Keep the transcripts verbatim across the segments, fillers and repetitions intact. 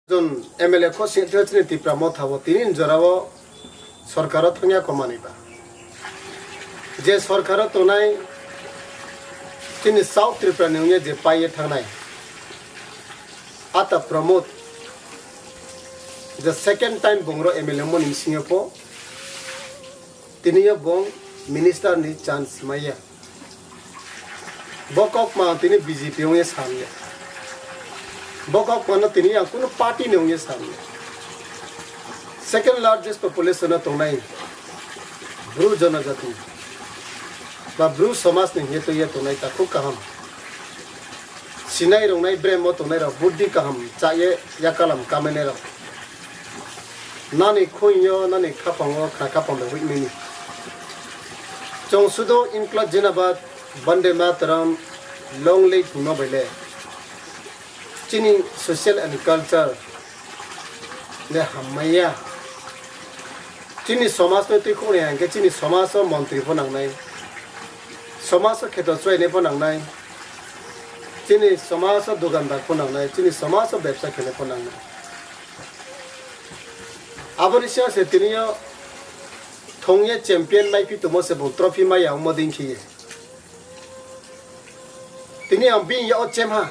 Jon M L A kho singtwi chini Tipra Motha bo tini jorao sorkaro thangya komani ba. Je sorkaro tongnai chini South Tripura ni wngya je paiye thangnai Ata Pramod, the second time bongro M L A moni bisingo pho tiniyo bong minister ni chance maya. Bo kok ma tini B J P wngya samya. Bo kok ma no tini ang kuno party ni wngya samya. Second largest population no tongnai Bru jonojati ba Bru somaj ni hingye twiya tongnai ta khub kaham. Sinai rongnai bremo tongnai rok buddhi kaham chaye yakalam kamainai rok. Nani khunyo, nani khapango khna khapang bai huimani. Chwng sudo Inkla Jinabad, Bande Mataram, Long Live hwnma bai le. Chini social and culture le hammaiya. Chini somaj no twi khuknai hingke chini somaj o montri pho nangnai. Somaj o kheto chwlainai pho nangnai. Chini somaj o dukandar pho nangnai. Chini somaj o bebsa khenai pho nangnai. Aboni siyang se tini o thongye champion mai phi tongmo se bo trophy mai ya omo ding khiye. Tini ang bini ya o chem ha.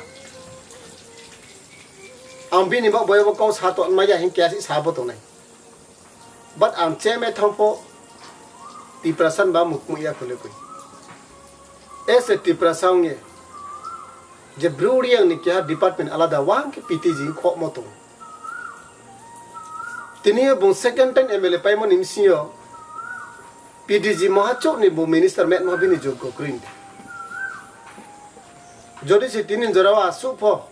Ang bini bak boyo bo kau sa to mai ya hin kya si sa bo tongnai. But ang chem e thang pho Tiprasa ba mukmuk ya khole koi. As a Tiprasa ongye je Bru Reang ni keha department alada wahang khe P T G khokmo tong. Tini bung second time M L A paimani bisingo P D G moha chokni bo minister met moha bini joggo kwrwi. Jodi se tini jorao asuk pho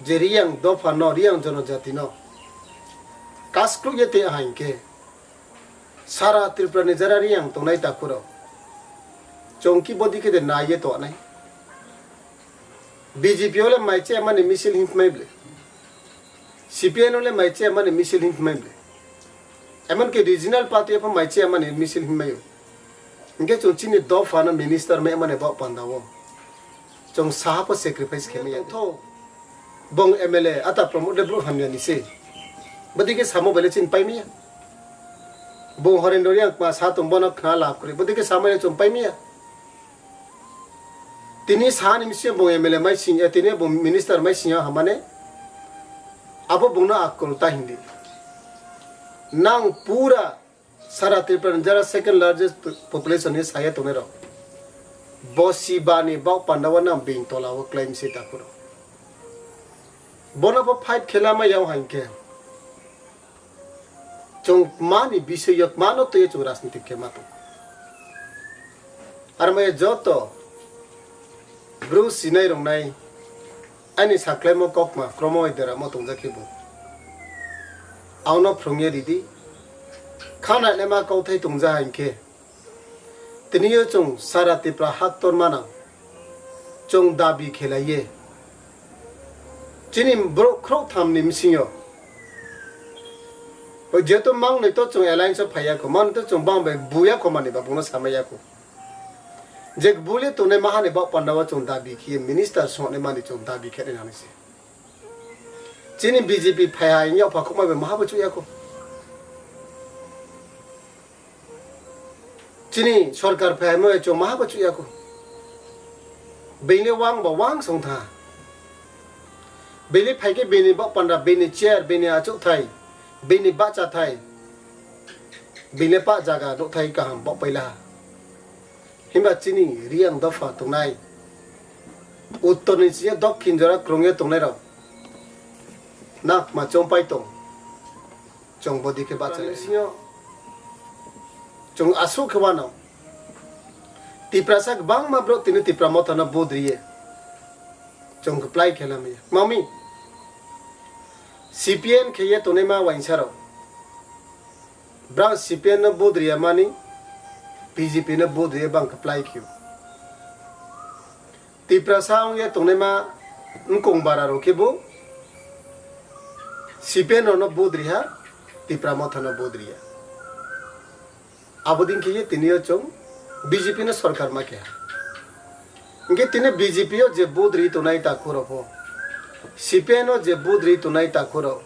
je Reang dopha no, Reang jonojati no kaskluk ye te hain khe sara Tripura ni jara Reang tongnai takhurok chongki bodi khe de naiye tongnai. B J P ole mai che mani misil him mai ble. C P I M no le mai che mani misil him mai ble. Emon ke regional party pho mai che mani misil him mai. Hingke chwng chini dopha no minister me mani bok panda o. Chwng saha pho sacrifice khe maya. Tho bong M L A ata promote le bro hamya ni se. Bodi ke samo bele chin pai maya. Bong Horendor yang ma sa tong bono khna lab kri. Bodi ke samo ya chwng pai maya. Tini sani misi bung M L A mai sing, eh, tini bung minister mai sing hamane. Abo bungno akol ta hindi. Nang pura sara Tripura ni jara second largest population ni saya tongero. Bo si bani bau pandawa nang bing tola o claim si takuro. Bono bo fight khela ma yau hankhe. Chwng mani bisoi yok mano twi chwng rajniti khe ma tong. Ar maya joto bru sinai rongnai ani saklaimo kokma kromo deramo tongjak khe bo. Auno phrwngya ridi. Khana lema kauthai tongja hai khe. Tini yo chwng sara Tipra hak tor manang. Chwng dabi khelaiye. Chini borok khorok tham ni bisingo. Hoi jeto mang noi to chwng alliance o phaiya ko, man to chwng bang bai buya ko mani ba bungno samaya ko. Je bule tongnai mahani bak panda o chwng dabi khiye minister songnai mani chwng dabi khe nani se. Chini B J P phai hai yokpha khokma bai maha bo chuya ko. Chini sorkar phai mo chwng maha bo chuya ko. Bini wang ba wang song tha. Bini phai ke bini bak panda, bini chair, bini achuk thai, bini bacha thai, bini pa jaga nuk thai kaham bok paila. Himba chini Reang dopha tongnai. Uttor ni chini dokhin jora krungye tongnai rok. Nak ma chompai tong. Chwng bodi khe bachai lai singo. Chwng aswk khe wano. Tiprasa kwbangma borok tini Tipra Motha no vote riye. Chwng kwplai khe lamaya. Mami. C P M khe ye tonima wainsa rok. Brang C P M no vote riya mani B J P no vote riya bang kwplai khio. Tiprasa wngya tongnaima wngkong bara rok khe bo C P M rokno vote riha, Tipra Motha no vote riya. Abo din khe ye tini o chwng B J P no sorkar ma keha. Hingke tini B J P o je vote ri tongnai takhu rok pho C P I no je vote ri tongnai takhurok,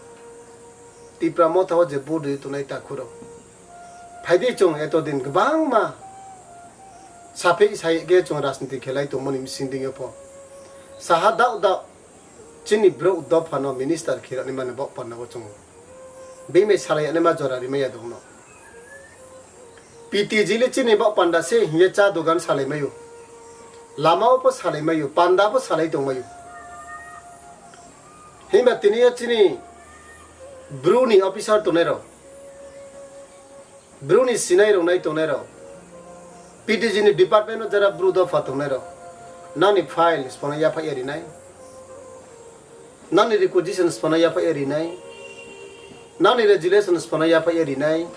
Tipra Motha o je vote ri tongnai takhurok, phaidi chwng etodin kwbangma saphi sai ge chwng rajniti khelai tongmani bising dingyo pho. Saha dao dao chini brouh dophano minister khirani mani bok panda o chwng bimai salai ani ma jora rimaya dongno. P T G le chini bok panda se hiye cha dogan salai mayo, lama o pho salai mayo, panda pho salai tong mayo. Himba tini o chini bru ni officer tongnai rok, bru ni sinai rok nai tongnai rok, P T G ni department o jara bru dopha tongnai rok, nani file sipana yaphai rinai, nani requisition sipana yaphai rinai, nani resolution sipana yaphai rinai.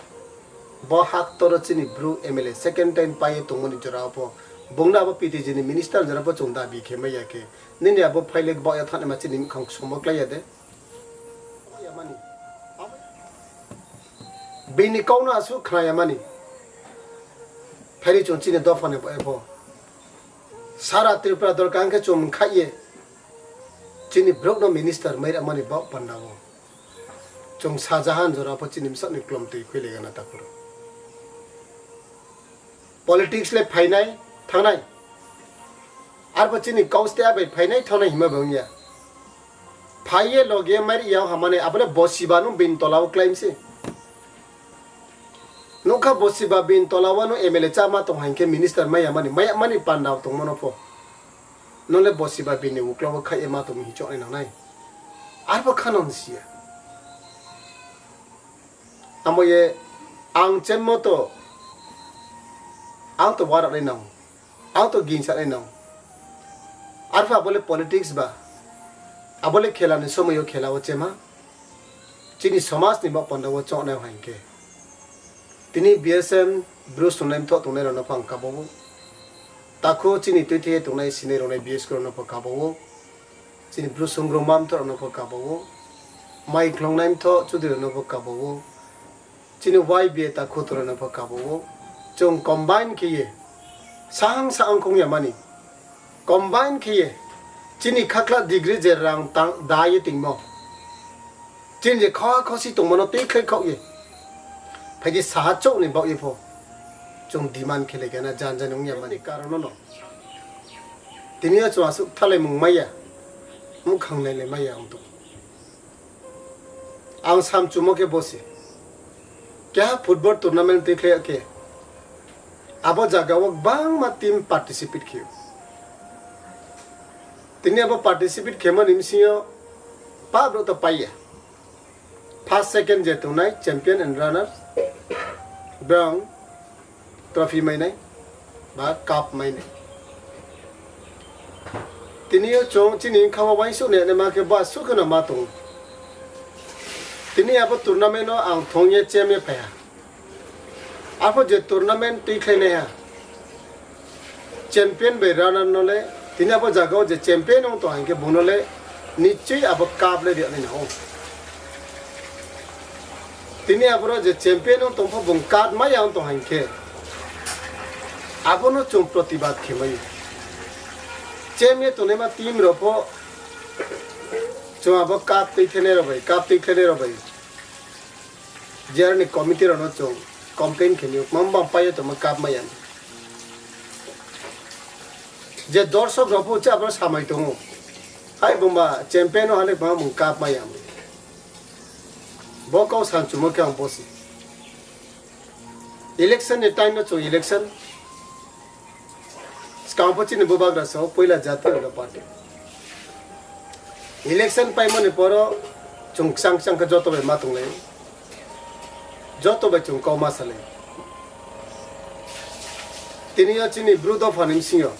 Bo hak toro chini bru M L A second time paye tongmani jora o pho, bungna abo P T G ni minister jora pho chwng dabi khe maya khe, nini abo file bo ya thani ma chini mukhang somok laiya de. Bini kau no aswk khnaya mani. Phaidi chwng chini dopha ni bo epho. Sara Tripura dol kang khe chwng khai ye. Chini brok no minister mai mani bok panda o. Chwng sajahan jora pho chini msak ni klom twi khwi lega na takhuro. Politics le phainai thangnai. Arbo chini kaus te abai phainai thangnai hima bangya. Phaiye loge mari yao hamane abole bosiba no bin tola o claim se. Nokha bosiba bin tola o no M L A chama tong hain khe minister maya mani, maya mani panda tong mano pho. Nole bosiba bin ni ukla o khai ma tong hichok nai nangnai. Arbo khanon siya. Amo ye ang chen moto ang to warak nai nang, ang to ginsa nai nang. Arpha abole politics ba, abole khela ni somoyo khela o chema. Chini somaj ni bok panda o chok nai hai khe. Tini B S M Bru sungnai mtho tongnai rok no pho ang kabo o. Takhu chini twi twi tongnai sinai rok nai B S K rok no pho kabo o. Chini Bru sungrung ma mtho rok no pho kabo o. Mai klong nai mtho chudri rok no pho kabo o. Chini Y B A ta khuturano pho kabo o. Chwng combine khe ye sang sa ongkhong ya mani. Combine khe ye chini khakla degree je rang tang da ye tingmo. Chini je kha khosi tongmano tei khlai khok ye. Phaidi saha chok ni bok ye pho. Chwng demand khe le gana jan jan ong ya mani karon no. Tini o chwng aswk thalai mung maya. Mukhang nai le maya ang tong. Ang samchumo khe bosi. Keha football tournament twi khlai khe abo jaga o bangma team participate khe. Tini abo participate khe mani bisingo pa bro to paiya. First, second je tongnai champion and runner. Bang trophy mainai ba cup mainai. Tini o chwng chini wngkha o uansuk ni ma khe ba sukhe no ma tongo. Tini abo tournament o ang thong ye chem ye phaiha. Apho je tournament twi khlai naiha. Champion bai runner no le tini abo jaga o je champion wng tong hingke bono le nichoi abo cup le riyani na o. Tini aboro je champion wng tong pho bung cup ma yang tong hingke abono chwng protibad khe mai. Chem ye tongnai ma team rok pho chwng abo cup twi khlai nai rok bai, cup twi khlai nai rok bai. Jerani committee rokno chwng complain khenwi mamba paio tongma cup maya. Je dorsok rok phu cha abo samai tongo. Hai bumba champion o halik bumba mung cup maya. Bo kau sanchumo khe ang bosi. Election ni time no chwng election. Swkang pho chini bubagra sao puila Jatiya Party. Election paimani poro chwng kwchang kwchang khe joto bai ma tonglai. Joto bai chwng kau ma salai. Tini o chini Bru dopha ni bisingo,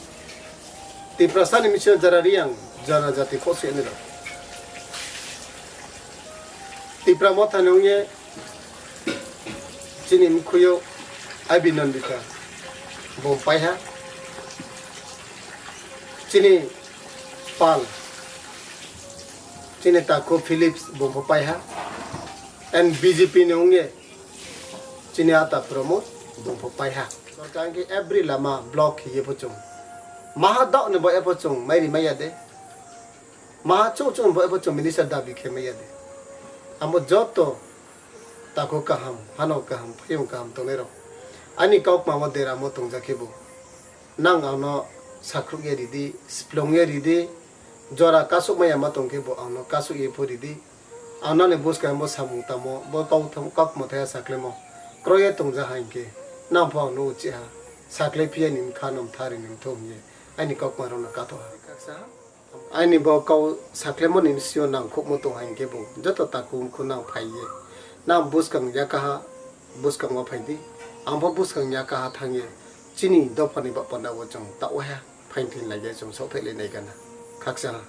Tiprasa ni bisingo jara Riyang jana jati kok se ni rok. Tipra Motha ni wngye Chini mkhuyo Abhinandita bung paiha. Chini pal, chini takhu Philips bung pho paiha. And B J P ni wngye chini ata Pramod bung pho paiha. Sorkar khe every lama block hiye pho chwng. Maha dok ni bo epho chwng mairi maya de. Ma chong chong bo ebo chong minister dabi khe maya de. Amo joto tako kaham, hano kaham, phayung kaham tongnai rok. Ani kok mama deramo tongjak khe bo. Nang ano sakruk ye ridi, splong ye ridi, jora kasuk maya ma tong khe bo ano kasuk ye pho ridi. Ang nani buskang bo samung tamo, bo kok tham-, kok mothaya saklemo. Kroye tongja ha hinkhe, nang pho ang no uchi ha. Sakle phiya nim kha nom thari nim thum ye. Ani kok ma rok no katho ha. Ani bo kau saklemo ni bisio nang khukmo tong hai khe bo joto takhuk khunang phai ye. Nang buskang yakaha, buskang o phai di. Ang bo buskang yakaha thang ye. Chini dopha ni ba panda o chwng ta o ha. Phain thin lai ye chwng sok thai lai nai gana. Khaksa ha.